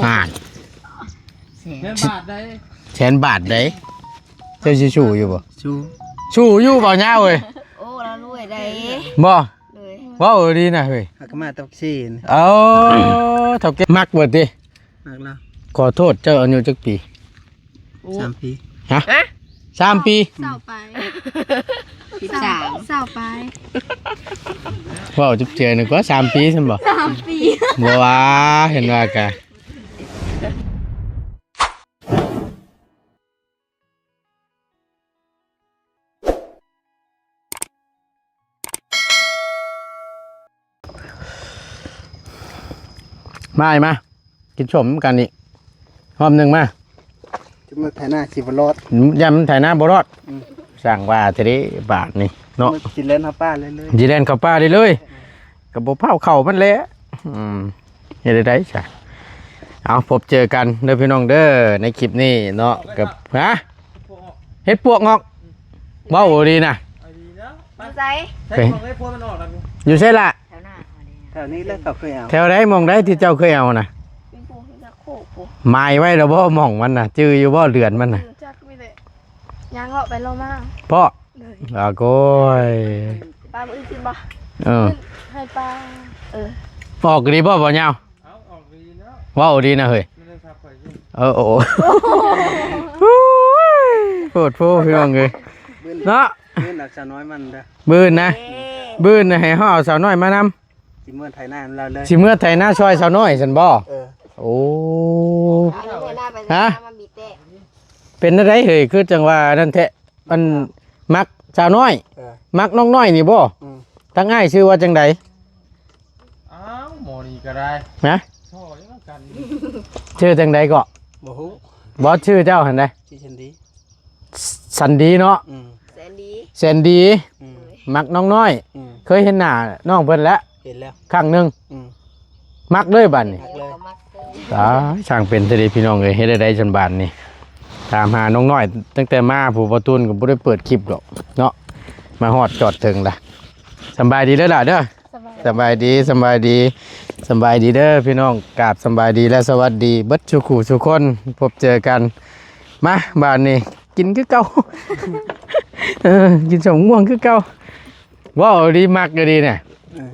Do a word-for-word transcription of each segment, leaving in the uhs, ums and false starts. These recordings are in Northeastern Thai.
อ่าน แสนบาทได้ แสนบาทได้ เจ้าสิสู้อยู่บ่ สู้ สู้อยู่บ่ยาวเอ้ย โอ้ เรารวยได้ บ่ เลย เว้าดีนะเฮ้ย หากมาตอกซีน เอ้า เฒ่าแก่มักบ่ติ มักแล้ว ขอโทษ เจ้าอายุจักปี โอ้ สามปี ฮะ ฮะ สามปี สาวไป สิบสาม สาวไป เว้าจุ๊บเจือยนึกว่าสามปีซั่นบ่ สามปี บ่ว่า เห็นว่ากะ มาอ้ายมา กินส้มกันอีก หอมหนึ่งมา จะมาไถนาสิบ่รอด ย่านมันไถนาบ่รอด อืม สั่งว่าเท่าใดบาทนี่เนาะ มันสิแล่นเข้าป่าเลยเลย สิแล่นเข้าป่าเลยเลย ก็บ่เผาเข้ามันแหละ อืม เฮ็ดได้ใช่ เอา พบเจอกันเด้อพี่น้องเด้อ ในคลิปนี้เนาะ กับ ฮะ เฮ็ดปวกงอก เว้าดีนะ เอาดีแล้ว ไป อยู่ไส ใส่ของเลยพวกมันออกแล้ว อยู่ไสล่ะ แถวหน้าเขาเนี่ย แถวนี้แหละเขาเคยเอา แถวใดหม่องใดที่เจ้าเคยเอานะ มีพวกที่จะโคกพวก หมายไว้แล้วบ่หม่องมันน่ะ จื่ออยู่บ่เดือนมันน่ะ จักมีแต่ย่างเลาะไปเลาะมา เพราะ เลย อ่าโก้ย ปลามื้ออื่นกินบ่ เออ ให้ปลา เออ ออกดีบ่บ่ยาว เอาออกดีแล้ว เว้าดีนะเฮ้ย ไม่ได้ทับไปสิ เออ โอ้โห โอ้ย โพดโพพี่น้องเอ้ย เนาะ มื้อหนักสาวน้อยมันเด้อ มื้อนะ เอ้ มื้อนะให้เฮาเอาสาวน้อยมานำ สิเมือไถนาเราเลย สิเมือไถนาซอยสาวน้อยซั่นบ่ เออ โอ้ อันนี้ไถนาไป ฮะ ไถนามาบีบแต่ เป็นอะไรเฮ้ย คือจังว่านั่นแท้ อัน มักสาวน้อย เออ มักน้องน้อยนี่บ่ อืม ทั้งอ้ายชื่อว่าจังใด อ้าว หมอนี่ก็ได้ ฮะ พ่อยังกัน ชื่อจังใดก็ บ่ฮู้ บ่ชื่อเจ้าหั่นใด ชื่อสันดี สันดีเนาะ อืม แสนดี แสนดี อืม มักน้องน้อย อืม เคยเห็นหน้าน้องเพิ่นแล้ว เห็นแล้ว ครั้งหนึ่ง อืม มักเลยบัดนี้ มักเลย ตาย ช่างเป็นเท่าใดพี่น้องเอ้ย เฮ็ดได้จั่นบาดนี่ ถามหาน้องน้อย ตั้งแต่มาผู้บ่ตูนก็บ่ได้เปิดคลิปดอกเนาะ มาฮอดจอดถึงละ สำบายดีเด้อล่ะเด้อ สำบาย สำบายดี สำบายดี สำบายดีเด้อพี่น้อง กราบสำบายดีและสวัสดีเบิดสู่คู่สู่คน พบเจอกัน มาบาดนี้ กินคือเก่า เออ กินส้มม่วงคือเก่า ว้าว ดี มักก็ดีเนี่ย เออ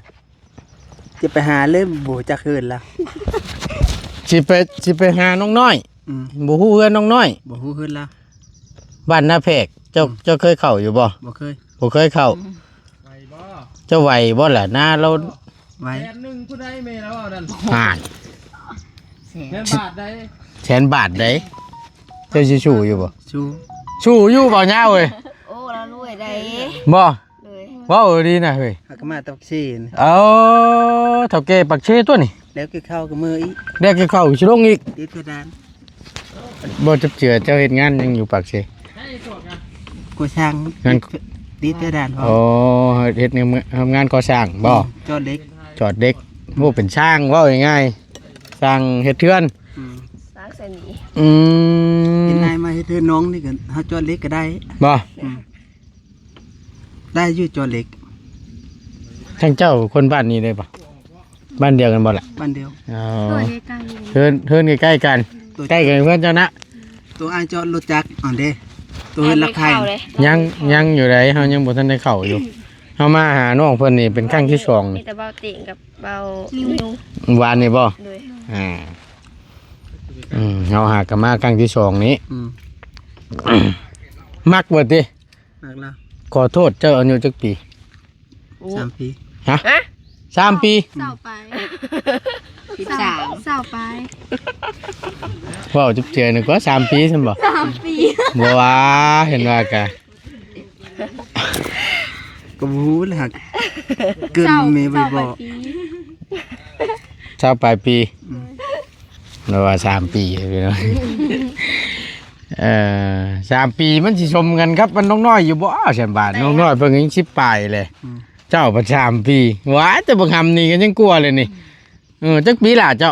จะไปหาเลยบ่จักเฮือนละ สิไป สิไปหาน้องน้อย อืม บ่ฮู้เฮือนน้องน้อย บ่ฮู้เฮือนละ บ้านนาแพก เจ้า อืม เจ้าเคยเข้าอยู่บ่ บ่เคย บ่เคยเข้า อืม ไหวบ่ เจ้าไหวบ่ล่ะ นาเรา ไหว แสนหนึ่งผู้ใดแม่เราเอานั่น อ่าน แสน แสนบาทได้ แสนบาทได้ เจ้าสิสู้อยู่บ่ สู้ สู้อยู่บ่ยาวเอ้ย โอ้ เรารวยได้ บ่ เลย เว้าดีนะเฮ้ย หากมาตอกซีน เอ้า เฒ่าแก่ปากเซตัวนี่ แล้วกินข้าวกับมืออีก แล้วกินข้าวสิลงอีก ติดเพดาน บ่จับเจือ เจ้าเฮ็ดงานหยังอยู่ปากเซ ก่อสร้าง งาน ติดเพดานพร้อม อ๋อ เฮ็ดในเมือง ทำงานก่อสร้างบ่ อืม จอดเหล็ก จอดเหล็ก โอ้ เป็นช่าง เว้าง่ายๆ ช่างเฮ็ดเฮือน อืม สร้างเสนี อืม เห็นนายมาเฮ็ดเฮือนน้องนี่ก็ เฮาจอดเหล็กก็ได้ บ่ อืม ได้อยู่จอเหล็ก ทั้งเจ้าคนบ้านนี้เลยปะ บ้านเดียวกันบ่ล่ะ บ้านเดียว อ๋อ ตัวใกล้ๆ เฮือน เฮือนใกล้ๆกัน ตัว ใกล้กันเฮือนเจ้านะ ตัวอ้ายจอดรถจักรอันเด้ ตัวเฮือนหลังคา ยัง ยังอยู่ใด เฮายังบ่ทันได้เข้าอยู่ เฮามาหาน้องเพิ่นนี่เป็นครั้งที่สอง มีแต่เบาเต็งกับเบานิว วานนี่บ่ โดย อ่า อืม เฮาหากะมาครั้งที่สองนี้ อืม มักบ่ติ มักแล้ว ขอโทษ เจ้าอายุจักปี โอ้ สามปี ฮะ ฮะ สามปี สาวไป สิบสาม สาวไป เว้าจุ๊บเจือยนึกว่าสามปีซั่นบ่ สามปี บ่ว่า เห็นว่ากะ ก็บ่ฮู้แหละ หากเกิน สาว แม่บ่บอก สาวไปปี สาวปลายปี อืม หรือว่าสามปีพี่น้อง เอ่อ สามปีมันสิสมกันครับ มันน้องน้อยอยู่บ่ แสนบาท น้องน้อยเพิ่นยังสิบปลายเลย อืม เจ้าเพิ่นสามปี ว้า แต่บักหำนี่ก็ยังกลัวเลยนี่ เออ จักปีล่ะเจ้า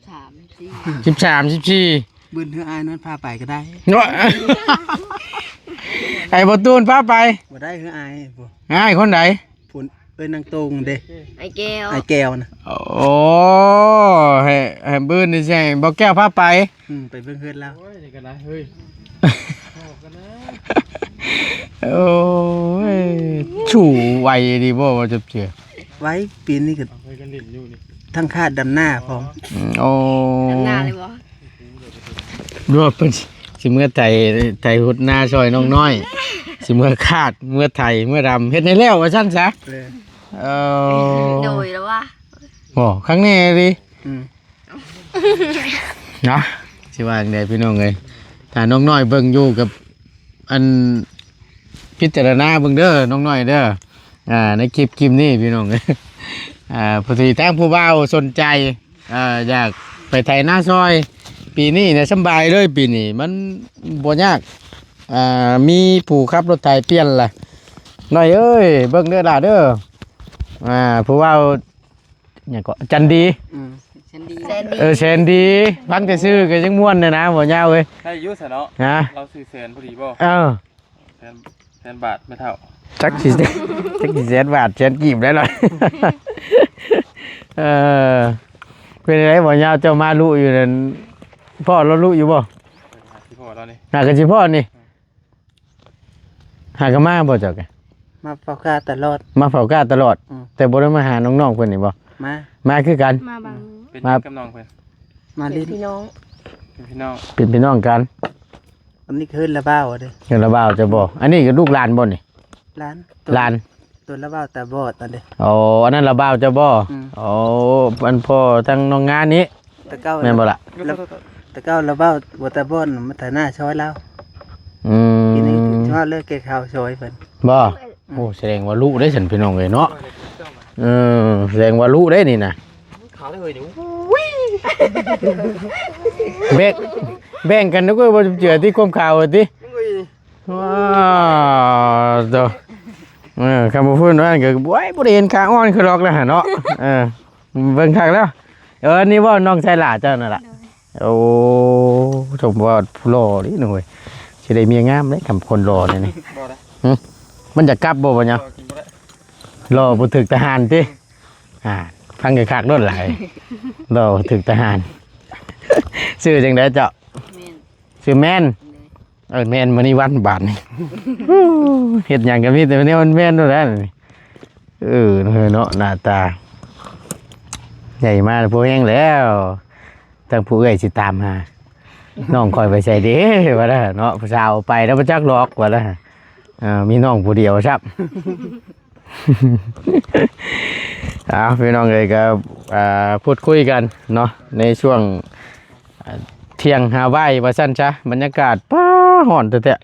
สาม สี่ สิบสาม สิบสี่ เบิ่นเฮืออ้ายนั้นพาไปก็ได้ เนาะ ไอ้บ่ตูนพาไป บ่ได้เฮืออ้าย อ้ายคนใด ผู้ เอ้ยนางตรงเด้ ไอ้แก้ว ไอ้แก้วนะ โอ้ ให้ ให้มื้อนี้สิให้บ่าวแก้วพาไป อืม ไปเบิ่งเฮือนลาว โอ้ย นี่ก็ได้ เฮ้ย โอ้ย สูไวดีบ่ว่าจะเจือ ไว ปีนี้ก็ เอาไปกันเล่นอยู่นี่ ทั้งคาดดำหน้าพร้อม อืม โอ้ ดำหน้าเลยบ่ ด้วยเพิ่นสิเมื่อไถ ไถฮุดนาซอยน้องน้อย สิเมื่อคาด เมื่อไถ เมื่อดำ เฮ็ดให้แล้วว่าซั่นซะ เออ เออ โดยแล้วว่า โอ้ ครั้งนี้ดิ อืม เนาะ สิว่าจั่งใดพี่น้องเอ้ย ถ้าน้องน้อยเบิ่งอยู่กับ อัน พิจารณาเบิ่งเด้อ น้องน้อยเด้อ อ่า ในคลิป คลิปนี้พี่น้องเอ้ย อ่า พอดีทางผู้บ่าวสนใจ อ่า อยากไปไถนาซอย ปีนี้เนี่ยสำบายเลย ปีนี้มันบ่ยาก อ่า มีผู้ขับรถไถเปลี่ยนล่ะ น้อยเอ้ย เบิ่งเด้อล่ะเด้อ อ่า ผู้บ่าว หยังก็ จันดี อืม แสนดี แสนดี เออ แสนดี ฟังแต่ชื่อก็ยังม่วนเลยนะ บ่ยาวเว้ย ได้อยู่ซะเนาะ ฮะ เราชื่อแสนพอดีบ่ เออ แสน แสนบาทแม่เฒ่า จักสิ จักสิแสนบาท แสนกีบได้หรอ เออ เป็นไงบ่ยาว เจ้ามาลุอยู่นั่น พ่อเราลุอยู่บ่ หาสิพ่อเรานี่ หากันสิพ่อนี่ หากะมาบ่เจ้าแก มาเฝ้าข้าตลอด มาเฝ้าข้าตลอด อืม แต่บ่ได้มาหาน้องๆเพิ่นนี่บ่ มา มาคือกัน มาบางมื้อ เป็น มา หยังกับน้องเพิ่น มา เป็น ลิ้น พี่น้อง เป็นพี่น้อง เป็นพี่น้องกัน อันนี้คือละบ่าวเด้ เฮือนละบ่าวเจ้าบ่ อันนี้ก็ลูกหลานบ่นี่ หลาน หลาน ตัวละบ่าวตาบอดนั่นเด้ อ๋อ อันนั้นละบ่าวเจ้าบ่ อืม อ๋อ อันพ่อทางน้องงานนี้ แต่เก่า แม่นบ่ล่ะ แล้ว แต่เก่าละบ่าวบ่ตาบอดมาไถนาซอยลาว อืม ทีนี้ถึงว่าเลิกแก่ข้าวซอยเพิ่น บ่ อืม โอ้ แสดงว่ารู้ได้ซั่นพี่น้องเอ้ยเนาะ เออ แสดงว่ารู้ได้นี่นะ ขาวได้เลยนี่ อุ้ย แบ่ง แบ่งกันนึกว่าบ่เจือที่ความขาวติ อุ้ย ว้าว โต เออ คำพูดว่าก็ โอ้ย บ่ได้เห็นขาอ่อนคือหรอกแล้วหั่นเนาะ เออ เบิ่งคักแล้ว เออ นี่ว่าน้องชายหล่าเจ้านั่นล่ะ โอ้ ชมว่าหล่อนี่หน่อย สิได้เมียงามเด้ คำคนหล่อนี่นี่ บ่ได้ หึ มันจะกลับบ่บ่เนี่ย บ่กินบ่ได้ หล่อบ่ถึกทหารติ อ่า ฟังคักๆโลดหลาย หล่อบ่ถึกทหาร ชื่อจังได๋เจ้า แม่น ชื่อแม่น เออ แม่นมื้อนี้วันบาดนี่ เฮ็ดหยังก็มีแต่แนวแม่นๆโลดแหละนี่ เออ เนาะ หน้าตา ใหญ่มาพอแฮงแล้ว ทางผู้เอื้อยสิตามหา น้องข้อยไปไสเด้ ว่าแล้วเนาะ ผู้สาวไปแล้วบ่จักหรอก ว่าแล้ว เอ่อ มีน้องผู้เดียวซ้ำ เอาพี่น้องเอ้ย ก็ อ่า พูดคุยกันเนาะ ในช่วง อ่า เที่ยงหาบ่ายว่าซั่นซะ บรรยากาศ ป๊า ฮ้อนแท้ๆ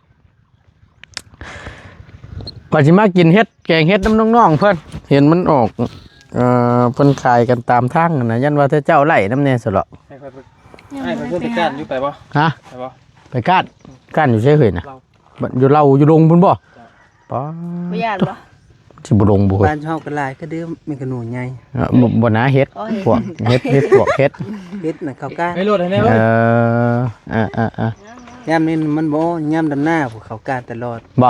ข้อยสิมากินเห็ด แกงเห็ดนำน้องๆเพิ่น เห็นมันออก เอ่อ เพิ่นขายกันตามทางหั้นนะ ยันว่าแต่เจ้าไล่นำแน่ซะเหลาะ ให้ข้อยไป ให้ข้อยขึ้นไปก้านอยู่ไปบ่ ฮะ ไปบ่ ไปก้าน ก้านอยู่ไสเฮ้ยนะ เรา อยู่เลาอยู่ดงพุ้นบ่ จ้ะ ป๊า บ่ย่านบ่ สิบ่ดงบ่เฮ้ย บ้านเฮาก็หลายก็เด้อ มีขนุนใหญ่ เอ่อ บ่ บ่นะ เห็ด อ๋อ เห็ด ปวก เห็ด เห็ด ปวก เห็ด เห็ดน่ะเขาก้าน ไปโลดให้แน่เว้ย เออ อ่า อ่า อ่า ยามนี้มันบ่ ยามดำนาพุ้นเขาก้านตลอด บ่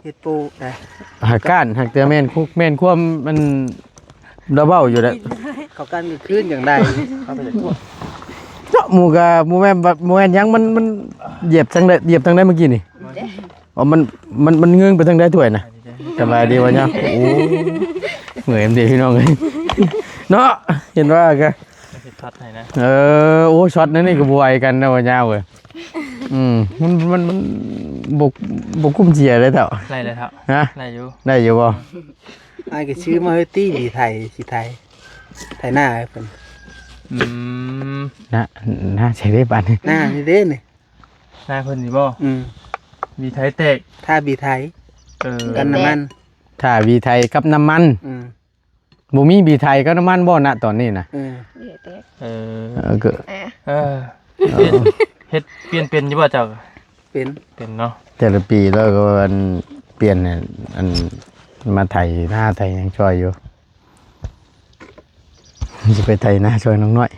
เฮ็ดปลูกได้ หากก้าน หากแต่แม่นคุก แม่นความมัน เราเว้าอยู่แล้ว เขาก้านกลางคืนจั่งได้ เนาะ หมู่กะ หมู่แม่น หมู่แม่นหยัง มัน มันเหยียบทางใด เหยียบทางใดเมื่อกี้นี่ อ๋อ มัน มัน มันเงื้องไปทางใดถ้วยนะ สบายดีวะเนี่ย โอ้ เหมือนเด้พี่น้องเอ้ย เนาะ เห็นว่ากะ เฮ็ดผัดให้นะ เออ โอ้ ช็อตนั่นนี่ก็บ่ไหวกันนะวะเนี่ยเว้ย อืม มัน มัน มันบ่ บ่กุ้มเจียเลยเฒ่า ได้เลยครับ ฮะ ได้อยู่ ได้อยู่บ่ อ้ายก็ซื้อมาให้ตี้หวีไถ สิไถ ไถนาให้เพิ่น อืม นะ นะ ใช่ได้ปานนี้ นานี่เด้นี่ นาเพิ่นนี่บ่ อืม หวีไถแตก ถ้าหวีไถ เออ กันน้ำมัน ถ้าหวีไถกับน้ำมัน อืม บ่มีหวีไถกับน้ำมันบ่ ณ ตอนนี้นะ เออ เดี๋ยวเดี๋ยว เออ เออ ก็ อ่ะ เออ เออ เฮ็ด เปลี่ยนเป็นอยู่บ่เจ้า เป็น เป็นเนาะ แต่ละปีแล้วก็อันเปลี่ยนเนี่ย อันมาไถนาไถหยังช่วยอยู่ สิไปไถนาช่วยน้องน้อย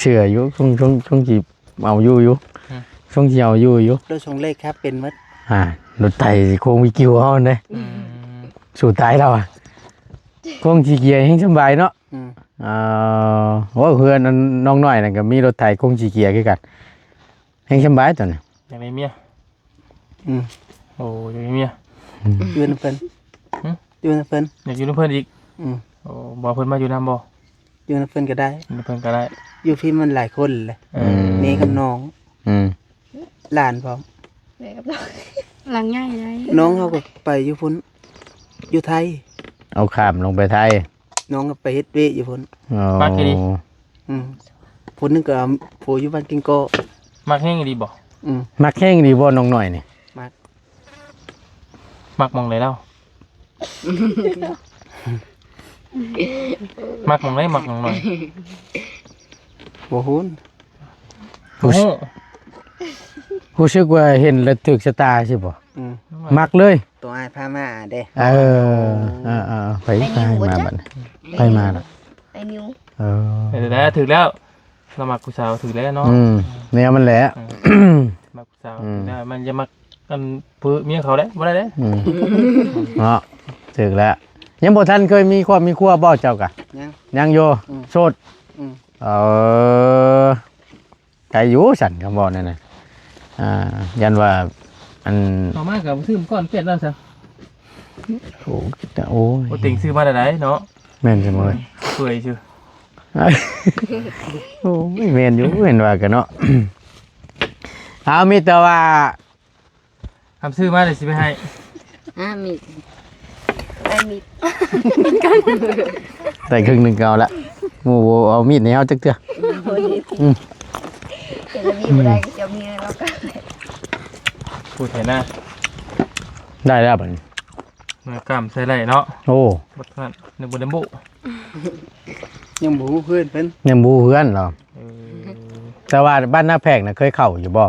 เชื่ออยู่ ช่วง ช่วง ช่วงสิเอาอยู่อยู่ อืม ช่วงสิเอาอยู่อยู่ รถส่งเลขครับ เป็นหมด อ่า รถไถโค้งวิกิวเฮาเด้ อืม สู้ตายแล้วอะ โค้งขี้เกียจแฮงสำบายเนาะ อืม เอ่อ โอ้ เฮือนอันน้องน้อยนั่นก็มีรถไถโค้งขี้เกียจคือกัน แฮงสำบายตอนนี้ อยากได้เมีย อืม โอ้ อยากได้เมีย อืม อยู่นำเพิ่น หึ อยู่นำเพิ่น อยากอยู่นำเพิ่นอีก อืม โอ้ บ่เพิ่นมาอยู่นำบ่ อยู่นำเพิ่นก็ได้ อยู่นำเพิ่นก็ได้ อยู่พี้มันหลายคนแหละ เออ อืม แม่กับน้อง อืม หลานพร้อม แม่กับน้อง หลังใหญ่เลย น้องเขาก็ไปอยู่พุ้น อยู่ไทย เอาข้ามลงไปไทย น้องก็ไปเฮ็ดเวกอยู่พุ้น อ๋อ ปากอีหลี อืม ผู้หนึ่งก็เอาผัวอยู่บ้านกิ่งโก้ มักแฮงอีหลีบ่ อืม มักแฮงอีหลีบ่น้องน้อยนี่ มัก มักหม่องใดเล่า มักหม่องใด มักหม่องน้อย บ่ฮู้ โอ้โห รู้สึกว่าเห็นแล้วถูกชะตาสิบ่ อืม มักเลย ตัวอ้ายพามาเด้ เออ เออ เออ ไป ไอ้นิว พามา บ่จ๊ะ บัดนี้ ไปมาล่ะ ไอ้นิว เออ เออ แล้วถูกแล้ว เรามักผู้สาวถูกแล้วเนาะ อืม แนวมันแหละ เออ มักผู้สาว อืม ถูกแล้ว มันจะมักอันผู้เมียเขาได้บ่ได้เด้ อืม เนาะ ถูกแล้ว ยังบ่ทันเคยมีครอบมีครัวบ่เจ้ากะ ยัง ยังอยู่ อืม โสด อืม เออ ไกลอยู่สั่นคำบอกนั่นน่ะ อ่า ยันว่า อัน เอามากับซื้อก้อนเกล็ดแล้วซะ โอ้ โอ้ย บ่ติงซื้อมาได้ไหนเนาะ แม่นจังเว้ย เปื่อยซื่อ โอ้ย แม่นอยู่ เห็นว่ากันเนาะ เอา มีแต่ว่า คำซื้อมาเลยสิไปให้ อ่า มีด ไอ้มีด ได้ครึ่งหนึ่งก็เอาละ หมู่บ่เอามีดให้เฮาจักเทื่อ อืม เห็นแล้วมีบ่ได้ก็จะมีแล้วก็ พูดไทยหน้า ได้แล้วบัดนี้ เมื่อกล้ามใส่ไหล่เนาะ โอ้ บัดนั้นนึกบ่ได้บุ ยังบ่ฮู้เพื่อนเพิ่น ยังบ่ฮู้เพื่อนเหรอ เออ แต่ว่าบ้านนาแพกน่ะเคยเข้าอยู่บ่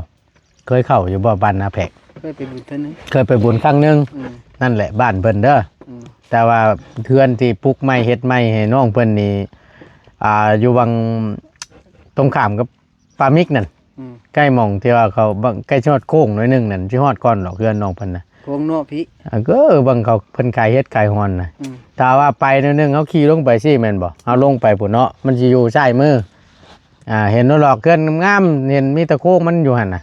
เคยเข้าอยู่บ่บ้านนาแพก เคยไปบุญเทื่อนึง เคยไปบุญครั้งหนึ่ง อืม นั่นแหละบ้านเพิ่นเด้อ อืม แต่ว่าเพื่อนที่ปลูกไม้เฮ็ดไม้ให้น้องเพิ่นนี่ อ่า อยู่วังตรงข้ามกับป่ามิกนั่น อืม ใกล้หม่องที่ว่าเขาบัง ใกล้สิฮอดโค้งหน่อยหนึ่งนั่น สิฮอดก่อนดอกเฮือนน้องเพิ่นน่ะ โค้งเนาะพี่ อ่า ก็บังเขาเพิ่นขายเฮ็ดขายฮอนน่ะ อืม ถ้าว่าไปหน่อยหนึ่งเขาขี่ลงไปสิแม่นบ่ เอาลงไปพุ้นเนาะ มันสิอยู่ซ้ายมือ อ่า เห็นบ่หลอกเฮือนงามๆ เห็นมีตะโค้งมันอยู่หั่นน่ะ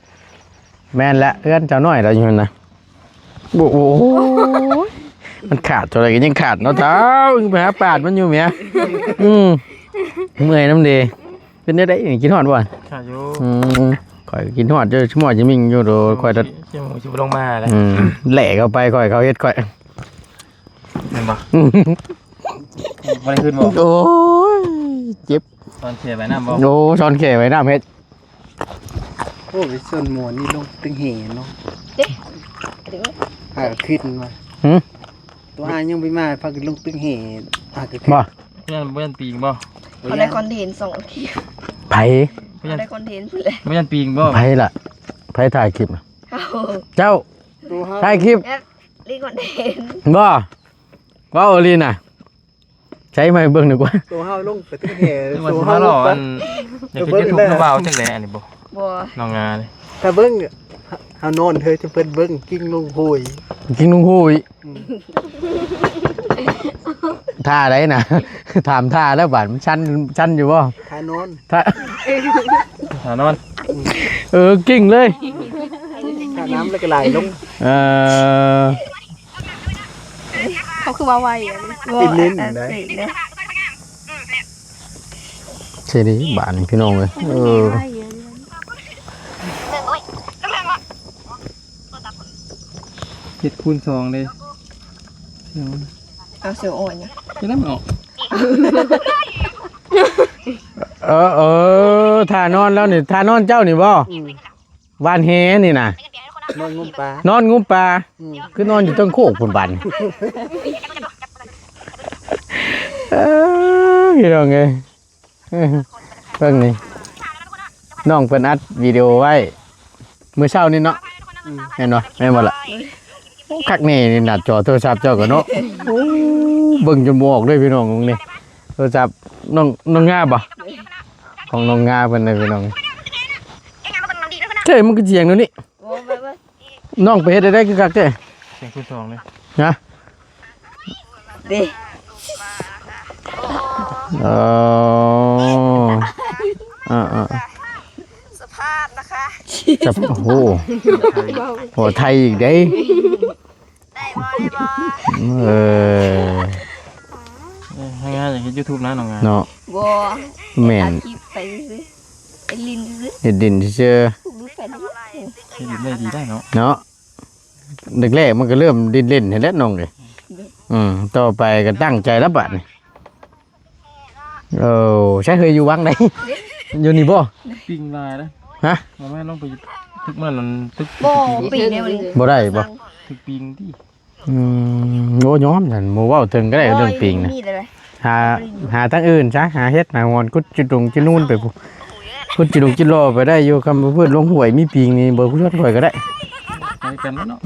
แม่นละ เฮือนเจ้าน้อยเราอยู่หั่นน่ะ โอ้โห มันขาดเท่าไหร่ก็ยังขาดเนาะเฒ่า ยังไปหาปาดมันอยู่แหม อืม เมื่อยนำเด้ เป็นจั่งใด๋นี่ กินฮอดบ่ ขาดอยู่ อืม ข้อยก็กินฮอดอยู่ ชั่วโมงจะมิ่งอยู่โด ข้อยจะ ชั่วโมงสิบ่ลงมาแล้ว อืม แหล่เข้าไป ข้อย เขาเฮ็ดข้อย แม่นบ่ อืม บ่ได้ขึ้นบ่ โอ้ย เจ็บ ตอนเสียไปน้ำบ่ โอ้ ช้อนแข่ไว้น้ำเฮ็ด โอ้ ไปส่วนหมอนี่ลงตึงแหเนาะ เด้ เดี๋ยว หาขึ้นมา หึ ตัวอ้ายยังไปมา พากันลงตึงแห หากันขึ้น บ่ เพื่อน เพื่อนปีงบ่ เขาได้คอนเทนต์สองอาทิตย์ ไผ เขาได้คอนเทนต์เพิ่นแหละ เพื่อนปีงบ่ ไผล่ะ ไผถ่ายคลิปน่ะ เอา เจ้า ตัวเฮา ถ่ายคลิป แอป รีคอนเทนต์ บ่ เว้าอีหลีน่ะ ใช้ไมค์เบิ่งดีกว่า ตัวเฮาลงไปตึงแห จังหวัด ตัว สิ เฮา มาหล่อ ลงไป อัน อยากจะ เบิ่ง YouTube แน่ หรือเปล่าจังได๋อันนี้บ่ บ่ น้องงานี่ ถ้าเบิ่ง เฮานอนเฮ้ย จะเพิ่นเบิ่งกิ้งลงห้วย กิ้งลงห้วย อืม ท่าใดน่ะ ถามท่าแล้วบาดมันชัน ชันอยู่บ่ ท่านอน ท่า ท่านอน เออ กิ้งเลย ท่าน้ำแล้วก็ไหลลง เออ เขาคือว่าไวอะ ติดลิ้น ว่า ได้ เสียงเนี่ย เสียดีบาดนี่พี่น้องเอ้ย เออ เจ็ดคูณสองเลย เอาเสียงอ่อนเนี่ย จะได้ไม่ออก เออ เออ ท่านอนแล้วนี่ ท่านอนเจ้านี่บ่ อืม หว่านแหนี่น่ะ นอนงมปลา นอนงมปลา อืม คือนอนอยู่เทิงโคกพุ้นบาดนี่ เอ้อ พี่น้องเอ้ย เบิ่งนี่ น้องเพิ่นอัดวิดีโอไว้ มื้อเช้านี่เนาะ อืม แม่นบ่ แม่นบ่ล่ะ โอ้ คักแน่นี่หน้าจอโทรศัพท์เจ้าก็เนาะ โอ้ เบิ่งจนบ่ออกเลยพี่น้อง เบิ่งนี่ โทรศัพท์น้อง น้องงาบ่ ของน้องงาเพิ่นน่ะพี่น้อง เฮ้ย มันก็เสียงเดี๋ยวนี้ โอ้ ไป ไป น้องไปเฮ็ดได้คือคักแท้ เสียงคูณสองเลย นะ เด้ เออ อ่าๆ สภาพนะคะ จะ โอ้โห โอ้ ไทยอีกเด้ ได้บ่ ได้บ่ เออ เอ้ย ให้งานอย่างเฮ็ดยูทูบนะน้องงาน เนาะ บ่ แม่น อัดคลิปไปซื่อๆ ไปลินซื่อๆ เฮ็ดดินซื่อๆ ลูกไปเรื่อย เฮ็ดดินได้ดีได้เนาะ เนาะ แรกๆมันก็เริ่มเล่นๆหั้นแหละน้องเอ้ย อืม ต่อไปก็ตั้งใจแล้วบัดนี้ เออ ใช่ เฮ้ย อยู่วังใด อยู่นี่บ่ ปิงลายนะ ฮะ บ่แม่นลงไปตึกมันนั่น ตึก บ่ ปีเดียวนี่ บ่ได้บ่ ตึกปิงติ อืม โอ้ ยอมนั่น บ่เว้าถึงก็ได้เรื่องปิงนะ โอ้ย มีแต่อะไร หา หาทางอื่นซะ หาเฮ็ดหาหอน ขุดจิดุงจินูนไปพุ้น ขุดจิดุงจิหล่อไปได้อยู่ คำว่าเพิ่นลงห้วยมีปิงนี่ บ่ชวนข่อยก็ได้ ไปกันแล้วเนาะ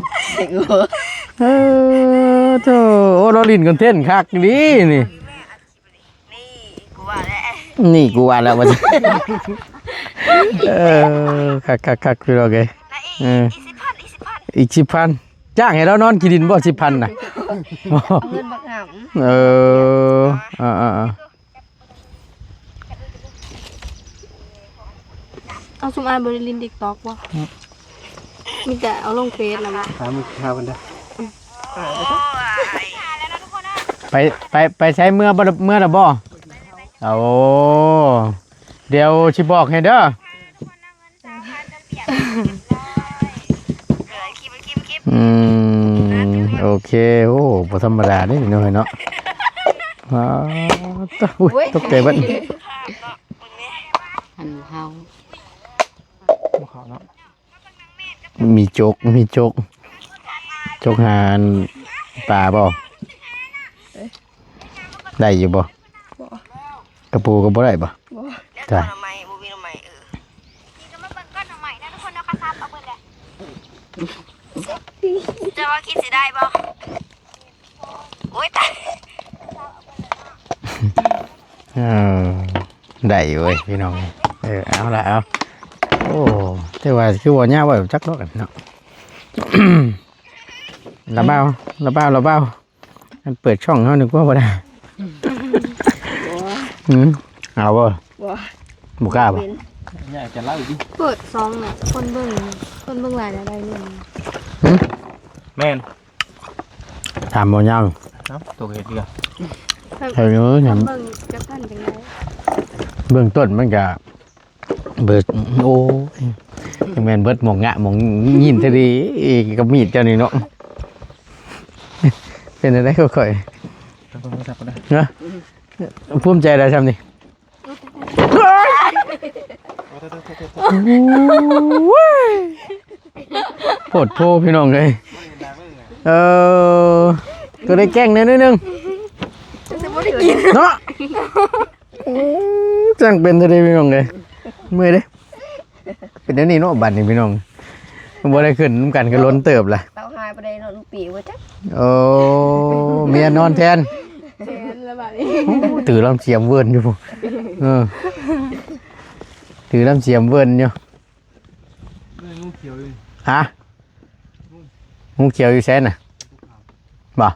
เออ โธ่ โอ้ เราเล่นคอนเทนต์คักดีนี่ นี่กูว่าแล้ว นี่กูว่าแล้วว่า เออ คักๆๆพี่น้องเอ้ย และอีก เออ อีกสิบพัน อีกสิบพัน อีกสิบพัน จ้างให้เรานอนขี้ดินบ่ สิบพันน่ะ เอาเงินบักหำ เออ อ่าๆๆ เอาซุมอ้ายบ่ได้เล่น TikTok บ่ อืม มีแต่เอาลงเฟซแล้วบ่ หามือหากันได้ ไป ไป ไปใช้เมื่อบ่ เมื่อน่ะบ่ โอ้ เดี๋ยวสิบอกให้เด้อ อืม โอเค โอ้ บ่ธรรมดาเด้น้อยเนาะ อ้าว ตะ อุ๊ย อุ๊ย ตกใจเบิด อันเฮา บ่เข้าเนาะ มีจก มีจก จกหาอันปลาบ่ ได้อยู่บ่ บ่ กระปูก็บ่ได้บ่ บ่ จ้ะ หน่อไม้ บ่มีหน่อไม้ เออ นี่ก็มาเบิ่งก้อนหน่อไม้นะทุกคนเนาะ กระซับเอาเบิดแหละ จะว่าคิดสิได้บ่ โอ๊ย ตาย เออ ได้อยู่เว้ยพี่น้อง เออ เอาละเอา โอ้ แต่ว่าคือว่ายาวไว้จักดอกกันเนาะ ระเบ้า ระเบ้า ระเบ้า มันเปิดช่องเฮานึกว่าบ่ได้ อืม เอาบ่ บ่ บ่กล้าบ่ เป็น อยากจะเล่าอีกดิ เปิดซองน่ะ คนเบิ่ง คนเบิ่งหลายแล้วได้เงิน หึ แม่น ถามบ่ยาว เอ้า ตัวเฮ็ดเรื่อง เออ คนเบิ่งจักพันจังได๋ เบื้องต้นมันก็ เบิด โอ้ย จังแม่นเบิดหม่องงะหม่องยินซะดี กับมีดเจ้านี่เนาะ เป็นอะไรก็ค่อย เอาโทรศัพท์ก็ได้ นะ ภูมิใจอะไรทำนี่ โอ้โห โพดโพพี่น้องเอ้ย เออ ก็ได้แกล้งแหน่นิดนึง เนาะ อืม จังเป็นซะเด้พี่น้องเอ้ย เมื่อยเด้ เป็นแนวนี้เนาะ บัดนี้พี่น้อง บ่ได้ขึ้นนำกันก็ล้นเติบล่ะ เต้าหายไปได้เนาะ ลูกปีว่าจัก โอ้ เมียนอนแทน แทนแล้วบัดนี้ โอ้ ถือลำเสียมเวิร์นอยู่ เออ ถือลำเสียมเวิร์นอยู่ เอ้ย งูเขียวอยู่ ฮะ งูเขียวอยู่ไสน่ะ บ่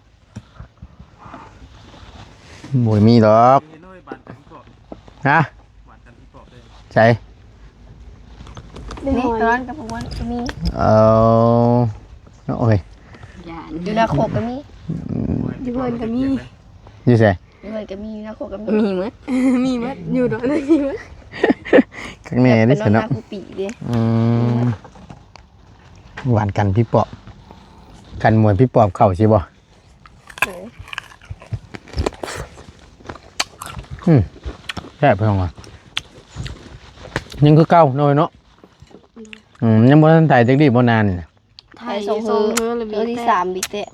บ่มีดอก เห็นหน่อยบานกันที่เกาะ ฮะ บานกันที่เกาะเลย ไส นี่ ตอนกับพวกมันก็มี เออ โอ้ย ย่าน อยู่นาโคกก็มี อืม อยู่เพิ่นก็มี อยู่ไส อยู่เพิ่นก็มี อยู่นาโคกก็มี มีหมด มีหมด อยู่ดอนมีหมด ข้างในนี่สิเนาะ ไปนอนนาคูปีเด้ อืม หวานกันพี่ปอบ กันมวยพี่ปอบเข้าสิบ่ เออ อืม แซ่บพี่น้องว่ะ ยังคือเก่าหน่อยเนาะ อืม ยังบ่ทันถ่ายจักดีบ่นานนี่นะ ถ่ายสองเทื่อ เทื่อที่สามบิเตะ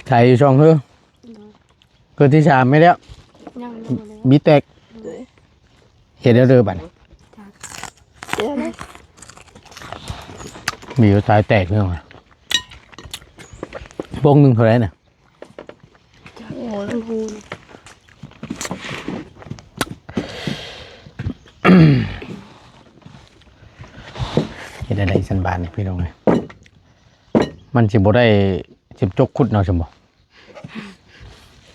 ถ่ายอยู่สองเทื่อ เทื่อที่สามไม่แล้ว ยังอยู่เลย บิแตก เฮ็ดแล้วเด้อบัดนี้ เดี๋ยวนะ มีอยู่สายแตกเรื่องอะ วงหนึ่งเท่าไหร่น่ะ โอ้โห เฮ็ดอะไรสันบานนี่พี่น้องเอ้ย มันสิบ่ได้สิบจกขุดเนาะ ซั่นบ่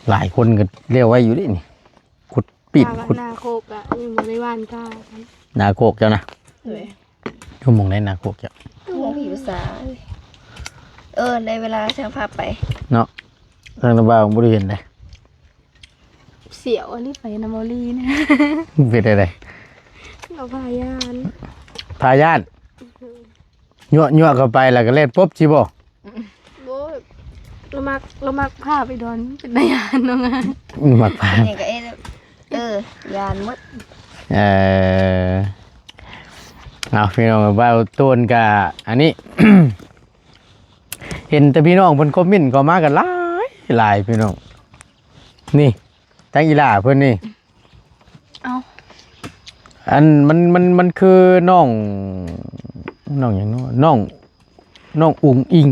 หลายคนก็เลี้ยวไว้อยู่เด้นี่ ขุดปีด ถ้าว่า ขุด นาโคกอะ ยังบ่ได้หว่านกล้า นาโคกเจ้านะ โดย ชั่วโมงได้นาโคกเจ้า ชั่วโมงผีภาษา เออ ในเวลาช่างภาพไป เนาะ ทางตะบ่าวบ่ได้เห็นเลย เสียวอันนี้ไปนะ เมาลีนะ เป็นอะไร เราพาย่าน พาย่าน ยั่วๆ เข้าไปแล้วก็เล่นปุ๊บสิบ่ โอ้ย เรามัก เรามักพาไปดอน เป็นตาย่านเนาะ อืม มักพา นี่ก็เอ๊ะ เออ ย่านหมด เออ เอาพี่น้อง บ่าวตูนกะ อันนี้ เห็นแต่พี่น้องเพิ่นคอมเมนต์เข้ามากันหลายหลายพี่น้อง นี่ ทั้งอีหล่าเพิ่นนี่ เอ้า อันมัน มัน มันคือน้อง น้องหยังเนาะ น้อง น้องอุ๋งอิ๋ง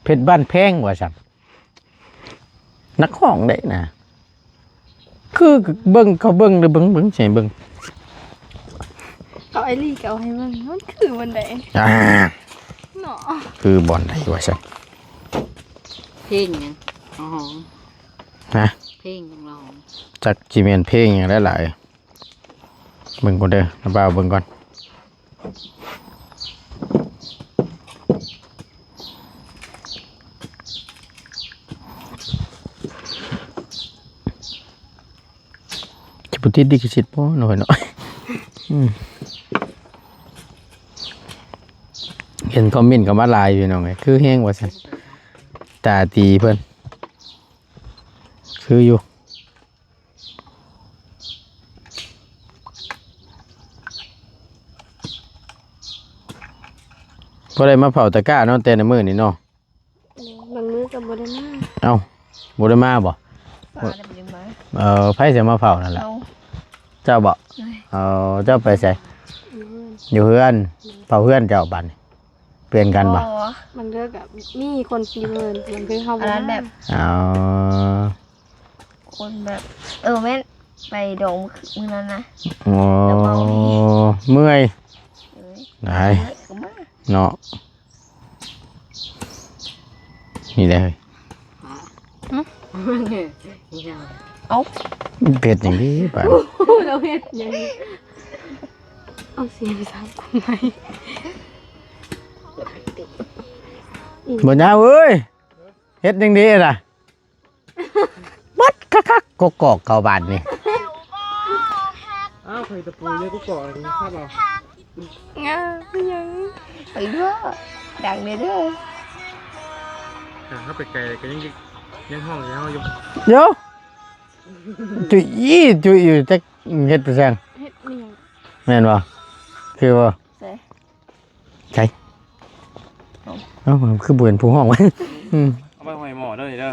เพชรบ้านแพงว่าซั่น นักร้องเด้นะ คือเบิ่ง เขาเบิ่งหรือเบิ่ง เบิ่งใส่เบิ่ง เอาไอ้ลี่ก็เอาให้เบิ่ง มันคือวันใด อ่า เนาะ คือบ่อนใดว่าซั่น เพลงหยัง อ๋อ ฮะ เพลงหยังร้อง จักสิแม่นเพลงหยังหลายๆ เบิ่งก่อนเด้อ น้าบ่าวเบิ่งก่อน สิบ่ติดลิขสิทธิ์บ่เนาะ เนาะ อืม เห็นคอมเมนต์เข้ามาหลายพี่น้องเอ้ย คือแฮงว่าซั่น ตาตีเพิ่น คืออยู่ บ่ได้มาเผาตะกร้าเนาะ แต่ในมื้อนี้เนาะ บางมื้อก็บ่ได้มา เอ้า บ่ได้มาบ่ ป้าน่ะบ่ได้มา เออ ไผสิมาเผานั่นแหละ เอา เจ้าบ่ เอ้ย เออ เจ้าไปไส อยู่เฮือน อยู่เฮือน เผาเฮือนเจ้าบัดนี้ เปลี่ยนกันบ่ บ่ บางเทื่อก็มีคนอยู่เฮือน บางเทื่อเฮาบ่ อันนั้นแบบ มา อ๋อ คนแบบ เออ แม่น ไปดองมื้อคืน มื้อนั้นนะ อ๋อ แล้วเมานี่ เมื่อย เอ้ย หลาย เอ้ย ก็มา เนาะ นี่แหละเฮ้ย หึ เอ้า เผ็ดอย่างนี้ป่ะ เราเฮ็ดหยัง เอาเสียงสาวกูไหม บ่ยาวเอ้ย เฮ็ดจั่งใดล่ะ บัดคักๆ กกอกเข้าบ้านนี่ อ้าว ไข่ตะปูเนี่ย กกอกอะไรนี่ครับเรา งา อิหยัง ไปเด้อ ดังเด้อเด้อ ถ้าเข้าไปไกลก็ยัง ยังฮ้องอยู่ ฮ้องอยู่ เดี๋ยว จุยอี้จุยอยู่ จักเฮ็ดไปแซง เฮ็ดอิหยัง แม่นบ่ คือบ่ ใส่ ใช่ เอา เอ้า มันคือบ่เห็นผู้ฮ้องวะ อืม เอาไปห้อยหม้อเด้อนี่เด้อ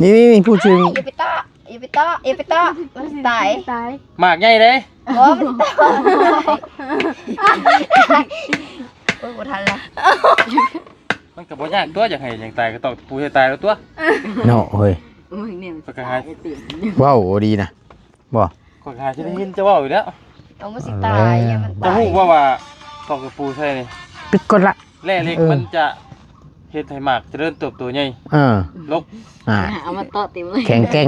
นี่ นี่ นี่ พูดชื่อ อย่าไปเตาะ อย่าไปเตาะ อย่าไปเตาะ มันสิตาย ตาย หมากใหญ่เด้ บ่ มันสิตาย โอ้ย บ่ทันละ มันก็บ่ยากตัว อยากให้หยังตายก็ตอกตะปูให้ตายแล้วตัว เนาะเฮ้ย มึงเนี่ยมัน ปากกาหา เว้าดีนะ บ่ ข้อยก็หาสิได้ยินเจ้าเว้าอยู่แล้ว เอามันสิตาย เอาแล้ว อย่ามัน เจ้า ตาย ฮู้บ่ว่าตอกตะปูใส่นี่ ปิดก่อนละ แร่เหล็ก เออ มันจะเฮ็ดให้หมากเจริญเติบโตใหญ่ เออ ลก อ่า เอามาเตาะเต็มเลย แข็งแกร่ง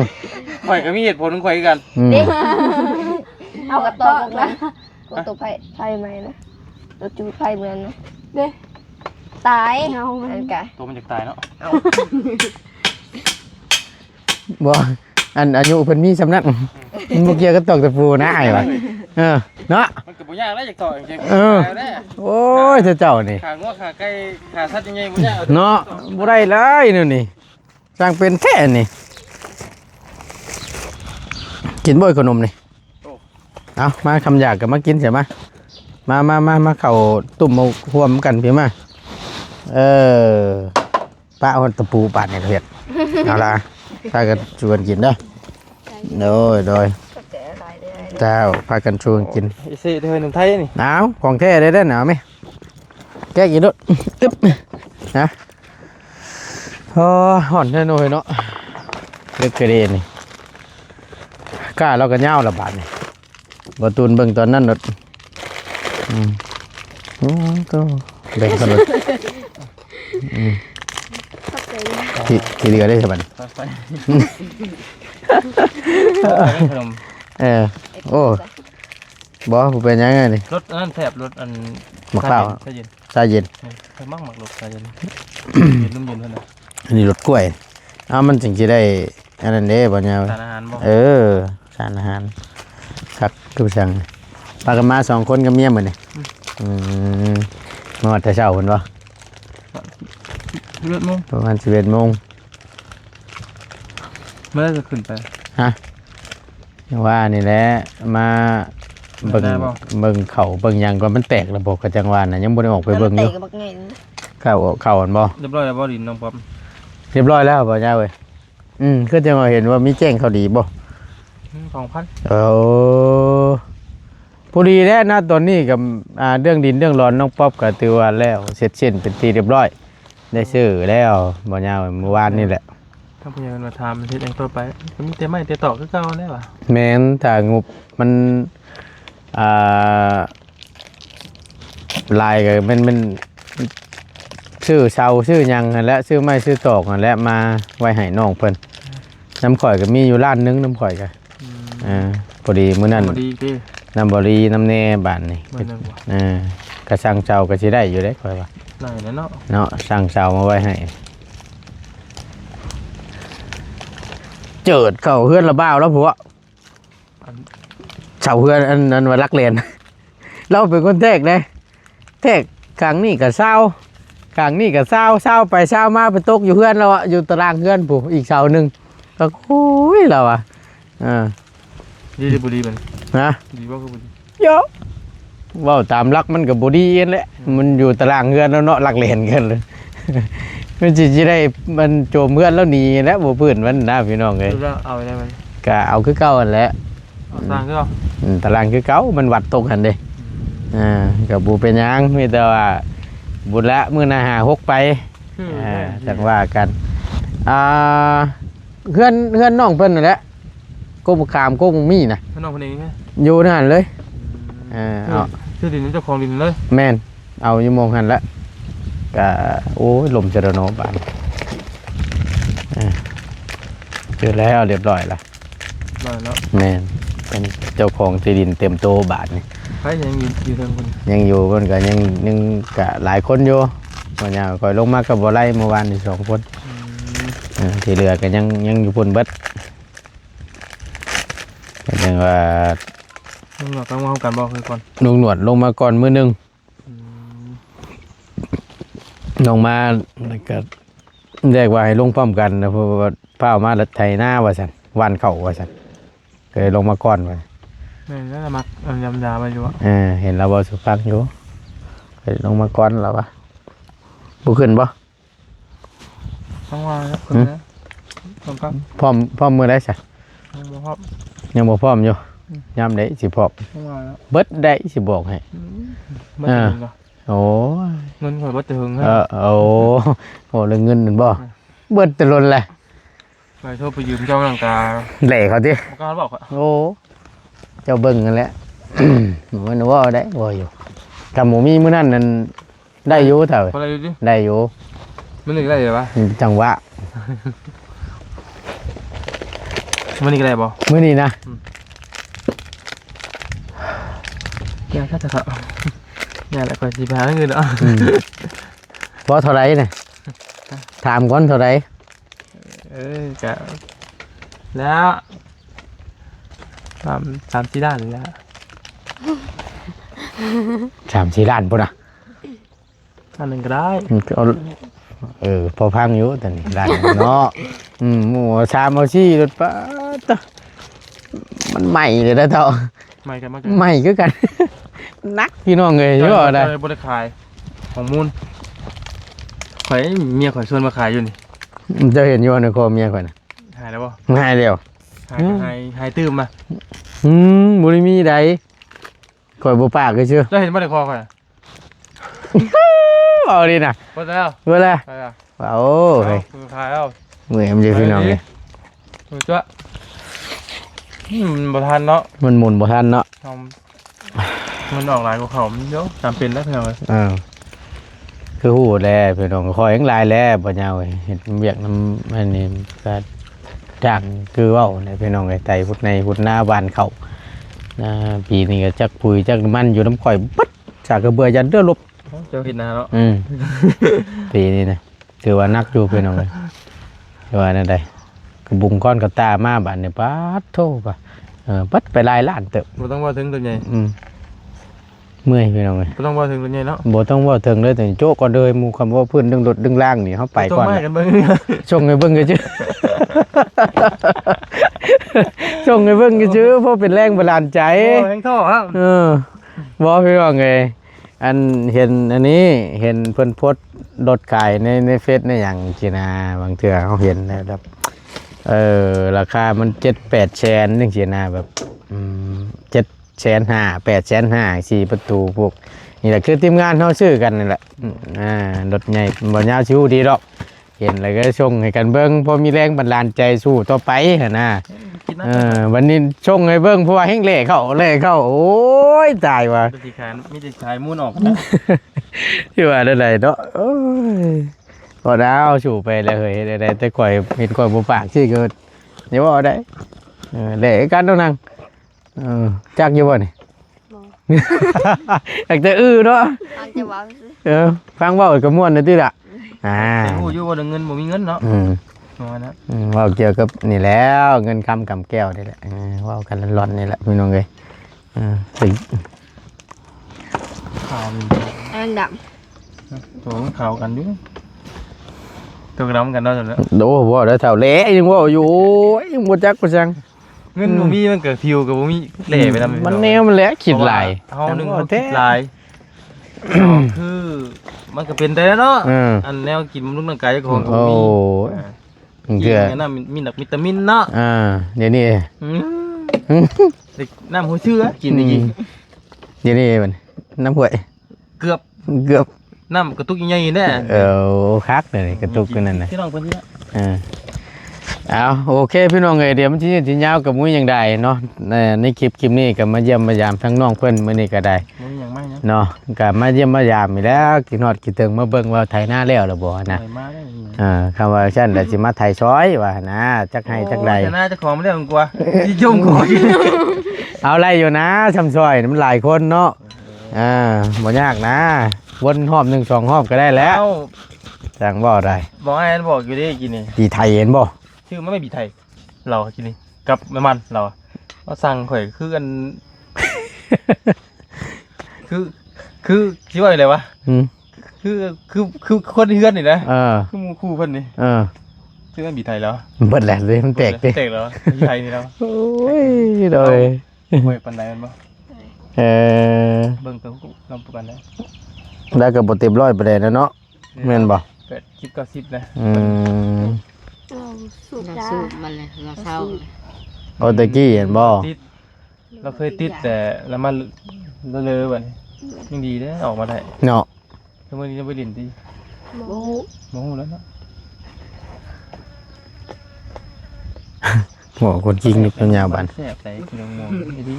ข้อยก็มีเหตุผลของข้อยคือกัน อืม เด้ เอากระตอกนะ กดตัวไพ่ ไพ่ใหม่นะ ตัวจูไพ่เหมือนนะ เด้ ตาย เอามัน อันกะ ตัวมันอยากตายเนาะ เอา บ่ อันอายุเพิ่นมีส่ำนั้น มันบ่เกี่ยวกับตอกตะปูนะ อ้ายว่า เออ เนาะ มันก็บ่ยากแล้ว อยากตอกจริงๆ เออ ตายแล้ว โอ้ย เจ้านี่ ขางัว ขาไก่ ขาสัตว์ยังไงบ่ยาก เนาะ บ่ได้เลยนี่นี่ สร้างเป็นแท้นี่ กินบ่ขนมนี่ โอ้ เอา มา คำอยากก็มากินเสียมา มา มา มา มา เข้าตุ้มมาร่วมกันพี่มา เออ ปะฮอดตะปูปาดนี่เฮ็ด เอาล่ะ พากันชวนกินเด้อ โดย โดย ขอบใจหลายเด้อ เจ้า พากันชวนกิน อีซี่เด้อ หนุ่มไทยนี่ เอา ของแท้เด้อ เอาไหม แกะกินโลด อึ๊บ นะ โอ้ ฮ้อนแท้หน่อยเนาะ เลิกกระเดนนี่ ก้าเราก็ยาวละบาดนี่ บ่ตูนเบิ่งตอนนั้นโลด อืม โอ้ ก็แบ่งกันโลด อืม ขอบใจเด้อ ที่ที่เหลือได้สบัน ไปไปขนม เออ โอ้ บ่ผู้เป็นหยังไงนี่ รถอันนั้นแสบรถอัน หมากเปล่า ชาเย็น ชาเย็น เออเคยมักหมากรถชาเย็นเย็นนุ่มเย็นเท่านั้น อันนี้รถกล้วย เอามันจึงสิได้ อันนั้นเด้บ่เนี่ย สารอาหารบ่ เออ สารอาหาร คักคือสั่ง พากันมาสองคนกับเมียมื้อนี่ อืม มาฮอดแต่เช้าพุ่นบ่ เลือดโมง ประมาณสิบเอ็ดโมง เมื่อไรจะขึ้นไป ฮะ ว่านี่แหละ มาเบิ่ง ได้บ่ เบิ่งเขาเบิ่งหยังก่อน มันแตกแล้วบ่ ก็จังว่าน่ะ ยังบ่ได้ออกไปเบิ่งอยู่ กับบักไง เข้าเข้าอันบ่ เรียบร้อยแล้วบ่ดินน้องป๊อป เรียบร้อยแล้วบ่ย่าเว้ย อืม คือจังว่าเห็นว่ามีแจ้งข่าวดีบ่ สองพัน เออ พอดีแล้วนะ ตอนนี้กับ อ่า เรื่องดินเรื่องดอนน้องป๊อปก็ถือว่าแล้วเสร็จสิ้นเป็นที่เรียบร้อย ได้ซื้อแล้วบ่ย่าเว้ย เมื่อวานนี่แหละ ถ้าพยายามมาทำเฮ็ดอย่างต่อไปก็มีแต่ไม้แต่ตอกคือเก่าแล้วว่ะ แม่น ถ้างบมัน อ่า หลายก็แม่น แม่นซื้อเสาซื้อหยังหั่นแหละ ซื้อไม้ซื้อตอกหั่นแหละ มาไว้ให้น้องเพิ่น น้ำข่อยก็มีอยู่ล้านหนึ่ง น้ำข่อยก็ อืม อ่า พอดีมื้อนั้น พอดีติ น้ำบ่ดีน้ำแน่บาดนี่ มื้อหนึ่งว่ะ เออ ก็สั่งเสาก็สิได้อยู่เด้ ข่อยว่า ได้แล้วเนาะ เนาะ สั่งเสามาไว้ให้ เจิดเข้าเฮือนละบ่าวแล้วผัว อัน เสาเฮือนอันนั้นว่าลักแลน เราเป็นคนแทกเด้ แทกข้างนี้ก็ซาว ข้างนี้ก็ซาว ซาวไปซาวมาไปตกอยู่เฮือนเราอะ อยู่ตารางเฮือนผู้อีกเสาหนึ่ง ก็โอ้ย เราอะ อ่า ดีหรือบ่ดีมัน นะ ดีบ่คือบ่ดี เยอะ เว้าตามหลักมันก็บ่ดีนั่นแหละ มันอยู่ตารางเฮือนแล้วเนาะ ลักแลนกันเลย มันสิสิได้ มันโจมเฮือนแล้วหนีแล้ว บ่พื้นมันนะพี่น้องเอ้ย คือว่าเอาได้มัน ก็เอาคือเก่าหั่นแหละ เอาสร้างคือเอา อืม ตารางคือเก่า มันวัดตกหั่นเด้ อ่า ก็บ่เป็นหยัง มีแต่ว่าบุญละมื้อหน้าห้าหกไป คือ อ่า ได้ จังว่ากัน อ่า เฮือน เฮือนน้องเพิ่นนั่นแหละ กกบักขาม กกบักมี่นะ ให้น้องคนนี้ไหม อยู่นั่นเลย อืม อ่า คือ เอา คือดินเจ้าของดินเลย แม่น เอาอยู่หม่องหั่นละ ก็ โอ้ย ลมจะระโนบาด อ่า เจอแล้วเรียบร้อยละ ได้แล้ว แม่น เป็นเจ้าของที่ดินเต็มโตบาดนี่ ใครยังอยู่อยู่เทิงคน ยังอยู่เพิ่นก็ยัง ยังก็หลายคนอยู่ ว่าหยัง ข่อยลงมากับบ่ไล่เมื่อวานนี่สองคน อืม เออ ที่เหลือก็ยัง ยังอยู่พุ่นเบิด ก็ยังว่า มึงหลอกต้องมาห้องกันบอกคือก่อน ลุงหนวดลงมาก่อนมื้อหนึ่ง อืม ลงมาแล้วก็เรียกว่าให้ลงพร้อมกันนะ เพราะว่าพามาไถนาว่าซั่น หว่านข้าวว่าซั่น ก็เลยลงมาก่อนว่า แม่นแล้วมักเอายำยามาอยู่อะ เออ เห็นแล้วบ่สุฟังอยู่ ก็เลยลงมาก่อนแล้ววะ บ่ขึ้นบ่ ต้องว่าคนนะต้องครับ พร้อม พร้อมมื้อใดซะ ต้องบอกครับ ยังบ่พร้อมอยู่ อืม ยามใดสิพร้อม ต้องว่าแล้ว เบิดได้สิบอกให้ อืมไม่ถึงเหรอ โอ้ย เงินข่อยบ่ถึง เออ โอ้ โอ้ เรื่องเงินนั่นบ่ เบิดแต่ล้นแหละ ไปโทษไปยืมเจ้าหลังกา แหล่เขาติ บ่กล้าบอกอะ โอ้ เจ้าเบิ่งนั่นแหละ มันเว้าได้ เว้าอยู่ ถ้าหมู่มีมื้อนั้นนั่น ได้อยู่เฒ่า คนอะไรดูดิ ได้อยู่ มันหนึ่งได้เหรอวะ จังหวะ มันหนึ่งได้บ่ มื้อนี้นะ อย่าถ้าจะครับอย่าแหละก่อนสิพาเงินเนาะ อืม บ่เท่าไหร่น่ะ ถามก่อนเท่าไหร่ เออจะแล้วสามสามสี่ด้านแล้ว สามสี่ล้านพุ้นน่ะ อันหนึ่งก็ได้ อืม เอา เออ พอพังอยู่ตอนนี้ ล้านเนาะ อืม หมู่สามเอาสี่รถ ป๊าดตะ มันใหม่เลยนะเฒ่า ไม่กันมาก ใหม่คือกัน หนักพี่น้องเอ้ย เจ้า ว่าได้ เจ้าบริขาย ของมูลข่อยเมียข่อยชวนมาขายอยู่นี่ เจ้าเห็นอยู่ในคอเมียข่อยน่ะ หายแล้วบ่ หายแล้ว หายหายหายตื่มมา อืม บ่ได้มีใด ข่อยบ่ปากซื่อ เจ้าเห็นบ่ในคอข่อย ๆ เอาดีน่ะ บ่แล้ว เบิ่งละ ไปแล้ว โอ้ย เอาขายแล้ว เมื่อยมันจะพี่น้องเลย มือจ้ะอืมมันบ่ทันเนาะ มันหมุนบ่ทันเนาะ เอามันออกหลายกว่าเขามันเยอะจำเป็นแล้วเพียงเลย เออ คือฮู้แหละพี่น้อง ข้อยยังหลายแหละบ่ยาวเอ้ย เฮ็ดเวียกนำอันนี้ก็จ้างคือเว้าแหละพี่น้องเอ้ย ไถพุดไฮ่พุดนาหว่านข้าว นา ปีนี้ก็จักปุ๋ยจักน้ำมันอยู่นำข้อยเบิด สากกระเบือยันเรือรบ เจ้าเฮ็ดนาเนาะ อืม ปีนี้นะ ถือว่าหนักอยู่พี่น้องเอ้ย แต่ว่าแนวใด กระบุงก้อนกระตามาบาดนี้ ป๊าดโธ่ ปะ เออ เบิดไปหลายล้านเติบ บ่ต้องเว้าถึงตัวใหญ่ อืม เมื่อยพี่น้องเอ้ย บ่ต้องเว้าถึงตัวใหญ่เนาะ บ่ต้องเว้าถึงเลย แต่โจ๊ะก่อนเด้อ หมู่คำว่าพื้นเรื่องรถเรื่องล่างนี่ เฮาไปก่อน ส่งมาให้กันเบิ่ง ส่งให้เบิ่งก็ชื่อ ส่งให้เบิ่งก็ชื่อ เพราะเป็นแรงบันดาลใจ โอ้ แฮงท่อครับ เออ บ่พี่น้องเอ้ย อันเห็นอันนี้ เห็นเพิ่นโพสต์รถขายใน ในเฟซในหยังซี้นะ บางเทื่อเฮาเห็นแล้วแบบ เออ ราคามันเจ็ดแปดแสนจังซี้นะ แบบ อืม เจ็ดแสนห้า แปดแสนห้า สี่ประตูพวก นี่แหละคือทีมงานเฮาซื้อกันนั่นแหละ อืม อ่า รถใหญ่บ่ยาวสิฮู้ดีดอก เห็นแล้วก็ส่งให้กันเบิ่ง พอมีแรงบันดาลใจสู้ต่อไปหั้นนะ คิดนะ เออ วันนี้ส่งให้เบิ่ง เพราะว่าแฮงแล่เข้า แล่เข้า โอ้ย ตายว่ะ มีแต่สิขาย มีแต่สิขายมูนออกนะ ที่ว่าได้ๆเนาะ โอ้ย พอดาวสู้ไปแล้วเฮ้ย ได้ๆ แต่ข่อยเห็นข่อยบ่ปากสิเกิด อย่าเว้าได้ เออ แล่กันเนาะนาง เออ จักอยู่บ่นี่ บ่ อยากจะอื้อเนาะ ฟังแต่เว้าซื่อ เออ ฟังเว้าก็ม่วนนะติล่ะ อ่า แต่ฮู้อยู่ว่าเรื่องเงินบ่มีเงินเนาะ อืม ประมาณนั้น อืม เว้าเกี่ยวกับนี่แหล้ว เงินคำกำแก้วนี่แหละ เออ เว้ากันหลอนๆนี่แหละพี่น้องเอ้ย เออ ขาวอยู่ อันดำ ตัวมันขาวกันอยู่ ตัวดำกันเนาะ โอ้ เว้าได้เท่าแหล่ยังเว้าอยู่ โอ้ย ยังบ่จักบ่จัง เงินบ่มีมันก็ผิวก็บ่มี แหล่ไปนำ มันแนวมันแหละ คิดหลาย เพราะว่าเฮาหนึ่ง เฮาคิดหลาย สองคือ มันก็เป็นได้แล้วเนาะ เออ อันแนวกินบำรุงร่างกายเจ้าของก็บ่มี โอ้ อ่า บางเทื่อ กินอันนั้นมีหนักวิตามินเนาะ อ่า เดี๋ยวนี้ อืม เด็กน้ำหัวเชื้อกินได้กิน อืม เดี๋ยวนี้มัน น้ำห้วย เกือบ เกือบ น้ำกระตุกใหญ่ๆแน่ เออ คักเลย กระตุกกันนั่นน่ะ พี่น้องเพิ่นนี่ละ เออ เอา โอเค พี่น้องเอ้ย เดี๋ยวมันสิยืดสิยาวก็บ่มีหยังใดเนาะ ใน ในคลิป คลิปนี้ก็มาเยี่ยมมายามทั้งน้องเพิ่นมื้อนี้ก็ได้ บ่มีหยังมากนะ เนาะ ก็มาเยี่ยมมายามอีกแล้ว คิดฮอดคิดถึงมาเบิ่งว่าไถนาแล้วหรือบ่นะ ไถมาแล้วนี่ อ่า คำว่าซั่นแล้วสิมาไถซอยว่านะ จักไฮ่จักไร่ โอ้ ไถนาเจ้าของมาแล้วกว่า สิจมกู เอาไร่อยู่นะ ซำซอยมันหลายคนเนาะ อ่า บ่ยากนะ วนรอบหนึ่งสองรอบก็ได้แล้ว เอ้า จั่งเว้าได้ บอกไอ้อันบอกอยู่เด้กินนี่ สิไถเห็นบ่ ซื้อมาไม่บีไถ เรากินนี่ กับน้ำมันเรา มาสั่งข่อยคืออัน คือ คือ สิว่าอะไรวะ อืม คือ คือ คือคนเฮือนนี่นะ เออ คือหมู่คู่เพิ่นนี่ เออ ซื้อมาบีไถแล้ว เบิดแล้วเด้ มันแตกเด้ แตกแล้ว บีไถนี่แล้ว โอ้ย โดย บ่ปานใดมันบ่ เออ เบิ่งตัวลำปานใด แล้วก็บ่เต็มร้อยปานใดนะเนาะ แม่นบ่ แปดสิบเก้าสิบนะ อืม เราสูบ เรา ยา สูบมันเลย เราเศร้าเลย เอาแต่กี้เห็นบ่ ติด เราเคยติดแต่ละมันเลอะๆบัดนี้ ยังดีเด้อออกมาได้ เนาะ แล้วมื้อนี้จะไปเล่นติ บ่ฮู้ บ่ฮู้แล้วเนาะ หัวคนจริงนี่เป็นยาวบัด แซ่บได๋กินม่วงอีหลี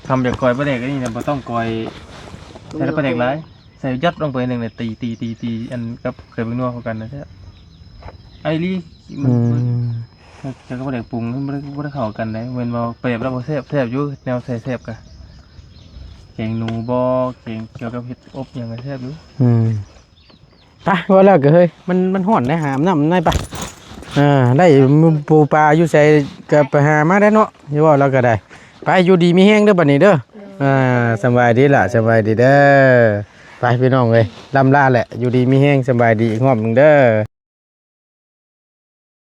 ทำแบบก้อยปลาแดกอันนี้นะ บ่ต้องก้อย ใส่ปลาแดกหลาย ใส่ยัดลงไปหนึ่งเลย ตี ตี ตี ตี อันกับเคยไปนวดเขากันนะแซ่บ ไอ้ลี มัน อืม แต่ก็บ่ได้ปรุง บ่ได้ บ่ได้เข้ากันได้ แม่นบ่ เปรียบแล้วบ่แซ่บ แซ่บอยู่ แนวใส่แซ่บกะ แกงหนูบ่ แกงเกี่ยวกับเห็ดอบหยังก็แซ่บอยู่ อืม ไป ว่าแล้วก็เฮ้ย มัน มันฮ้อนได้ หาอาบน้ำในไป อ่า ได้ปูปลาอยู่ไสก็ไปหามาได้เนาะ อย่าว่าแล้วก็ได้ ไป อยู่ดีมีแฮงเด้อบัดนี้เด้อ อ่า สำบายดีล่ะ สำบายดีเด้อ ไปพี่น้องเอ้ย ล่ำลาแหละ อยู่ดีมีแฮง สำบายดีอีกรอบหนึ่งเด้อ